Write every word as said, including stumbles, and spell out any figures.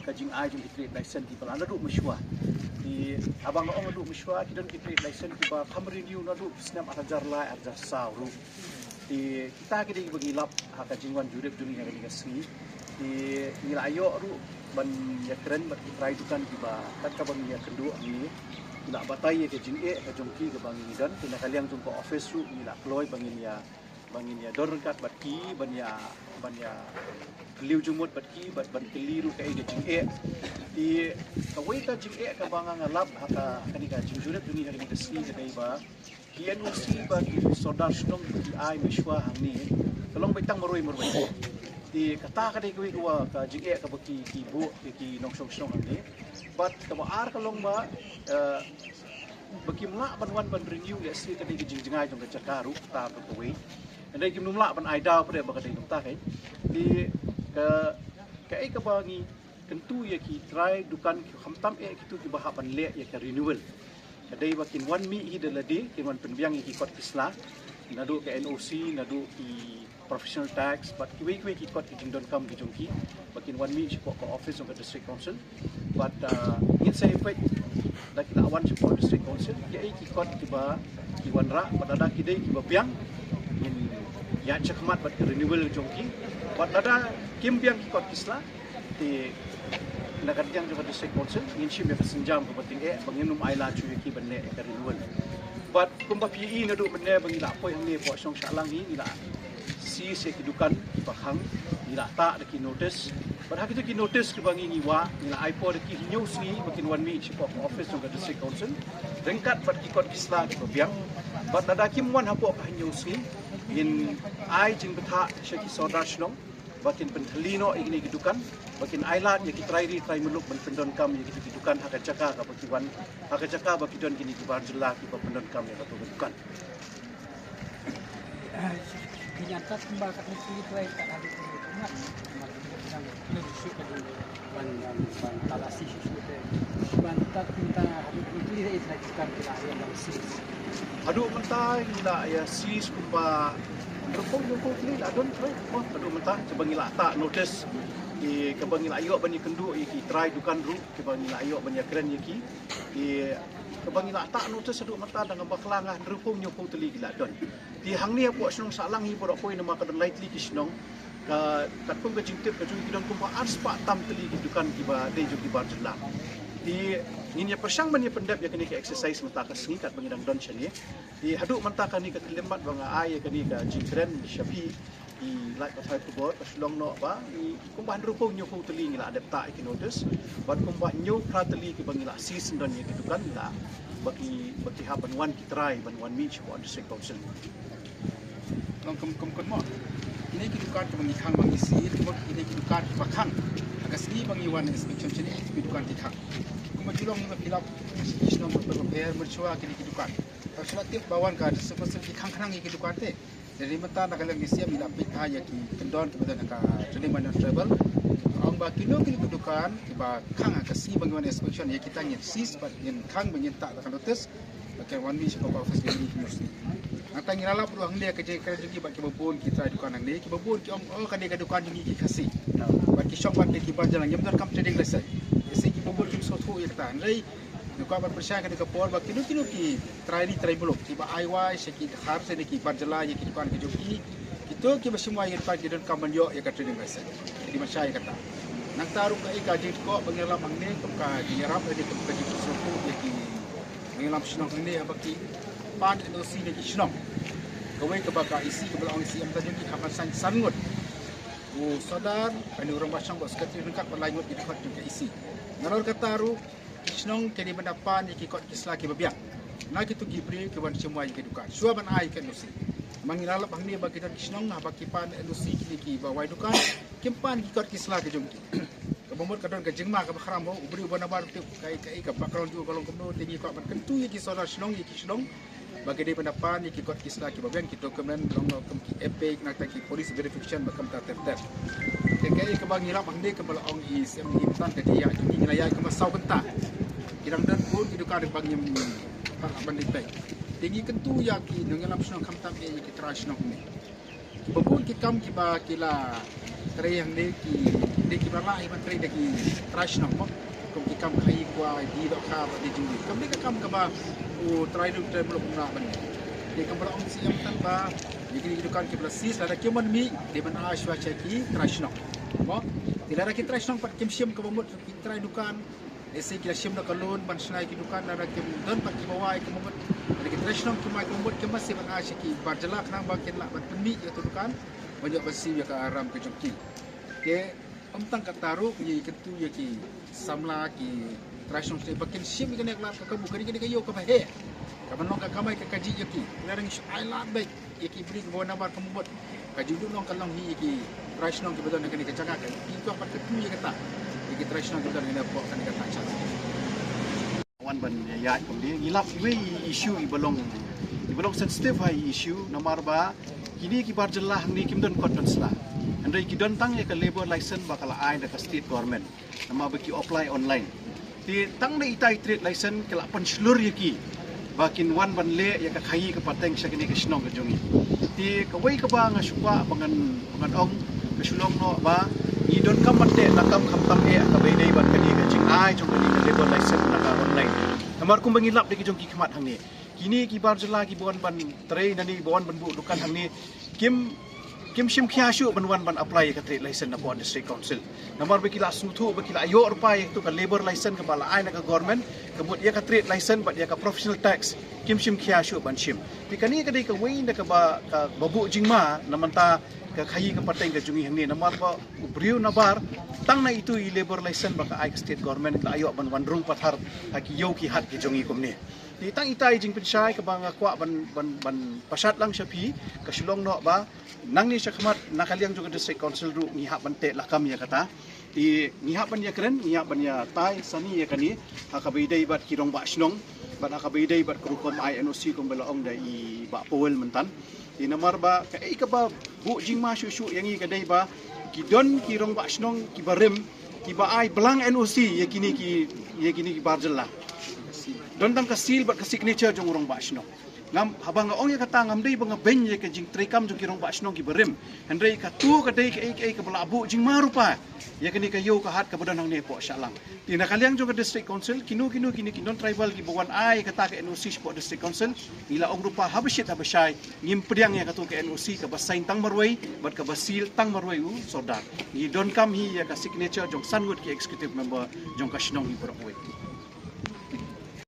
ka jingai jong ki trade license kiba la naduh mynshuwa. Te haba nga ong naduh mynshuwa, ki don ki trade license kiba kham renew naduh ki snem ar hajar lai, ar hajar saw ruh. Te kita ki dei kiba ngi lap ha ka jingwan jurip jong ngi ha kane ka sngi. Te ngi la ïoh ruh ban ïakren bad ki trai dukan kiba kat kaba ngi ïakynduh hangne. Ngi la batai ïa ka jingeh ka jong ki kaba ngi don. Te na ka liang jong ka office ruh ngi la kloi ba ngin ïa, ba ngin ïa don ryngkat bad ki, ban ïa, ban ïa kylli jingmut bad ki, bad ban kylli ruh kaei ka jingeh. Te kawei ka jingeh kaba nga, nga lap ha ka, kane ka jingjurip jong ngi ha kane ka sngi ka dei ba ki N O C ba ki sordar shnong ba ki ai mynshuwa hangne ka long beit tang marwei marwei. Te kata ka dei kawei ka, ka jingeh kaba ki, ki buh ki, ki nongshong shnong hangne. Bad kaba ar ka long ba, eh, ba kim lah ban wan ban renew lehse ka dei ka jingjngai jong ka jaka ruh, kata ka kawei. Hynrei kim nym lah ban ai daw pat ba ka dei kumta, kai. Te ka, kaei kaba ngi kyntu ïa ki trai dukan ki, khamtam eh kito kiba hap ban leh ïa ka renewal, ka dei ba kin wan mih hi da lade, kin wan pynbiang ïa ki kot ki sla, naduh ka N O C, naduh ki professional tax, bad kiwei kiwei ki kot ki jingdonkam ki jong ki, ba kin wan mih shapoh ka office jong ka District Council. Bad, ah, ngin sa ïa peit lada ki la wan shapoh District Council, kiei ki kot kiba ki wanrah, bad lada ki dei kiba biang, ngin ïaid shakhmat bad ka renewal jong ki. Bad lada kim biang ki kot ki sla, te na ka liang jong ka District Council ngin shim ïa ka sienjam kaba tyngeh ba ngin ym ailad shuh ïa ki ban leh ïa ka renewal. Bad kumba phi i naduh mynne ba ngi la poi hangne hapoh shnong Shahlang hi, ngi la seize ïa ki dukan kiba khang, ngi la tah da ki notice. Bad ha kito ki notice kiba ngi, ngi wah, ngi la ai por da ki hynñiew sngi ba kin wan mih shapoh ka office jong ka District Council ryngkat bad ki kot ki sla kiba biang. Bad lada kim wan hapoh ka hynñiew sngi, ngin ai jingbthah sha ki sordar shnong ba kin pynthylli noh ïa kine ki dukan, ba kin ailad ïa ki trai ri trai muluk ban pyndonkam ïa kito ki dukan ha ka jaka kaba ki wan, ha ka jaka ba ki don kine ki bar jylla kiba pyndonkam ïa kato ka dukan. Ki nyan tat kumba ka kine ki trai kat haduh kine ki ngat. Ban, ban, ban talasi shuh shuh te. Ban tat mynta haduh kine ki trai kat ki la ïa ban seize. Haduh mynta ngi la ïa seize kumba hynriewphew hynñiewphew tylli la don trai. Haduh mynta kaba ngi la tah notice, ki, kaba ngi la ïoh ban ïakynduh ïa ki trai dukan ruh, kaba ngi la ïoh ban ïakren ïa ki. Ki, kaba ngi la tah notice haduh mynta da nga bakla nga hynriewphew hynñiewphew tylli ki la don. Te hangne hapoh shnong Shahlang hi baroh kawei namar ka don lai tylli ki shnong. Ka, katkum ka jingtip ka jong ngi ki don kumba arspah tam tylli ki dukan kiba dei jong ki bar jylla. Te ngin ïa pyrshang ban ïa pyndep ïa kane ka exercise mynta ka sngi katba ngi dang don shane. Te haduh mynta kane ka khyllipmat ba nga ai ïa kane ka jingkren sha phi, i Lait Pathai Pyrgod, ka shu long noh ba i kumba hynriewphew hynñiewphew tylli ngi la dep tah ïa ki notice, bad kumba hynñiew phra tylli kiba ngi la seize syndon ïa ki dukan ngi la, ba ki, ba ki hap ban wan ki trai ban wan mih shapoh District Council. Long kum, kum, kum mo. Kine ki dukan kiba ngi khang ba ngi seize, kum kine ki dukan kiba khang. Ha ka sngi ba ngi wan inspection shane, ki dukan ki khang. Kumba ju long ngi ba phi lap, ki shnong ba pher, mynshuwa kine ki dukan. Ba shu la tip ba wan ka District Council ki khang khnang ïa ki dukan te. Te mynta na ka liang ki C M i la peit bha ïa ki kyndon kiba don ha ka Training Minor Tribal. Ong ba kino kino ki dukan kiba khang ha ka sngi ba ngi wan inspection ïa kita ngin seize bad ngin khang bad ngin tah da ka notice. Ba kin wan mih shapoh ka office jong ngi hynñiew sngi. Nangta ngi la lap ruh hangne ka jingkren jong ki bad kiba bun ki trai dukan hangne, kiba bun ki ong, oh, kane ka dukan jong ngi ki Khasi. Bad ki shong bad ki bar jylla, ngim donkam trading license. Te kiba bun kim sngewthuh ïa kata. Hynrei ngi kwah ban pyrshang kane ka por ba kino kino ki trai ri trai muluk kiba ai wai sha ki Dkhar sha ki bar jylla ïa ki dukan ki jong ki, kito kiba shim wai ïa ki dukan ki donkam ban ïoh ïa ka trading license. Ki dei ban shai ïa kata. Nangta ruh kaei ka jingkyrkhu ba ngi lap hangne kum ka jingïarap lane kum ka jingsngewthuh ïa ki nongïalam shnong hangne haba ki pan N O C na ki shnong. Kawei kaba ka E C kaba la ong E C M ta jong ki hap ban sign san ngut. U Sordar, u Rangbah Shnong bad Secretary ryngkat bad lai ngut ki dkhot jong ka E C. Nalor kata ruh ki shnong ki dei ban da pan ïa ki kot ki sla kiba biang na kito ki briew kiban shim wai ïa ki dukan shuwa ban ai ka N O C. Ma ngi la lap hangne ba ki don ki shnong haba ki pan N O C kine kiba wai dukan kim pan ki kot ki sla ki jong ki. Kaba mut ka don ka jingma kaba khram ho, u briew uba nabar u tip kaei kaei ka background jong u ka long kumno, te ngi kwah ban kyntu ïa ki sordar shnong ïa ki shnong ba ki dei ban da pan ïa ki kot ki sla kiba biang, ki document long noh kum ki EPIC nangta ki police verification bad kumta ter ter. Te kaei kaba ngi lap hangne kaba la ong i C M ngi mynta ka jingïaid jong ngi, ngi la ïaid kumba saw kynta. Ki dang don bun ki dukan ba ngim pat lah ban leit beit. Te ngi kyntu ïa ki nongïalam shnong khamtam eh ïa ki trai shnong hangne. Kiba bun ki kam kiba ki la trei hangne ki Dei kiba lah ban trei da ki trai shnong mo. Kum ki kam khaïi kwai, die dohkha bad die jingdie. Kam dei ka kam kaba u trai ruh trai muluk u lah ban. Dei kam ba la ong siem tang ba ïa kine ki dukan kiba la seize lada kim mih dei ban ai shuwa sha ki trai shnong mo. Te lada ki trai shnong pat kim shim kaba mut ki trai dukan, lehse ki la shim da ka loan ban shna ïa ki dukan, lada kim don pat kiba wai kaba mut, lada ki trai shnong kim ai kaba mut, kim ïoh shuh ban ai sha ki bar jylla khnang ba kin lah ban pynmih ïa ka dukan ban ïoh ban siew ïa ka ram ka jong ki. Te ym tang katta ruh, ngi kyntu ïa ki samla, ki trai shnong shnong ba kin shim ïa kane ka lad ka kabu, kane kane ka ïew kaba heh, kaba long ka kamai ka kajih ïa ki. Lada ngi shu ai lad beit ïa ki briew kiba wan nabar kaba mut, ka ju long ka long hi ïa ki trai shnong kiba don ha kane ka jaka, ka ki kwah pat ka tu ïa kata ïa ki trai shnong kiba don ha kane ka tnat. Wan ban ïaid kumne, ngi lap iwei i issue iba long, iba long sensitive ha i issue, namar ba kine ki bar jylla hangne kim don kot don sla. Hynrei ki don tang ïa ka labour license ba ka la ai da ka state government, namar ba ki apply online. Te tang na ita i trade license ka la pynshlur ïa ki ba kin wan ban leh ïa ka khaïi ka pateng sha kane ka shnong ka jong ngi. Te kawei kaba nga shu kwah ba ngan, ba ngan ong ka shu long noh ba ngi donkam ban teh lakam khamtam eh ha kaba ïadei bad kane ka jingai jong kane ka labour license na ka online. Namar kumba ngi lap da ki jong ki khmat hangne, kine ki bar jylla kiba wan ban trei nangne, ba wan ban buh dukan hangne, kim, kim shim khia shuh ban wan ban apply ïa ka trade license napoh District Council. Namar ba ki la sngewthuh ba ki la ïoh ruh pat ïa katu ka labour license kaba la ai na ka government, ka mut ïa ka trade license bad ïa ka professional tax kim shim khia shuh ban shim. Te kane ka dei kawei na kaba, kaba buh jingma na bynta ka khaïi ka pateng ka jong ngi hangne, namar ba u briew nabar tang na itu i labour license ba ka ai ka state government la ïoh ban wan rung pathar ha ki ïew ki hat ki jong ngi kumne. Te tang ita i jingpynshai kaba nga kwah ban, ban, ban pashat lang sha phi, ka shu long noh ba nangne sha khmat na ka liang jong ka District Council ruh ngi hap ban teh lakam ïa kata. Te ngi hap ban ïakren, ngi hap ban ïatai sani ïa kane ha kaba ïadei bad ki rangbah shnong bad ha kaba ïadei bad ka rukom ai N O C kumba la ong da i Bah Powell myntan. Te namar ba kaei kaba buh jingma shuh shuh ïa ngi ka dei ba ki don ki rangbah shnong kiba rim, kiba ai blank N O C ïa kine ki, ïa kine ki bar jylla. Don tang ka seal bad ka signature jong u rangbah shnong. Ngam, haba nga ong ïa kata ngam dei ba nga beiñ ïa ka jingtreikam jong ki rangbah shnong kiba rim. Hynrei katu ka dei kaei kaei kaba la buh jingma ruh pat ïa kane ka ïew ka hat kaba don hangne hapoh Shillong. Te na ka liang jong ka District Council, kino kino kine ki non-tribal kiba wan ai kata ka N O C shapoh District Council, ngi la ong ruh pat haba shit haba shai ngim pdiang ïa katu ka N O C kaba sign tang marwei bad kaba seal tang marwei u sordar. Ngi donkam hi ïa ka signature jong san ngut ki executive member jong ka shnong hi baroh kawei.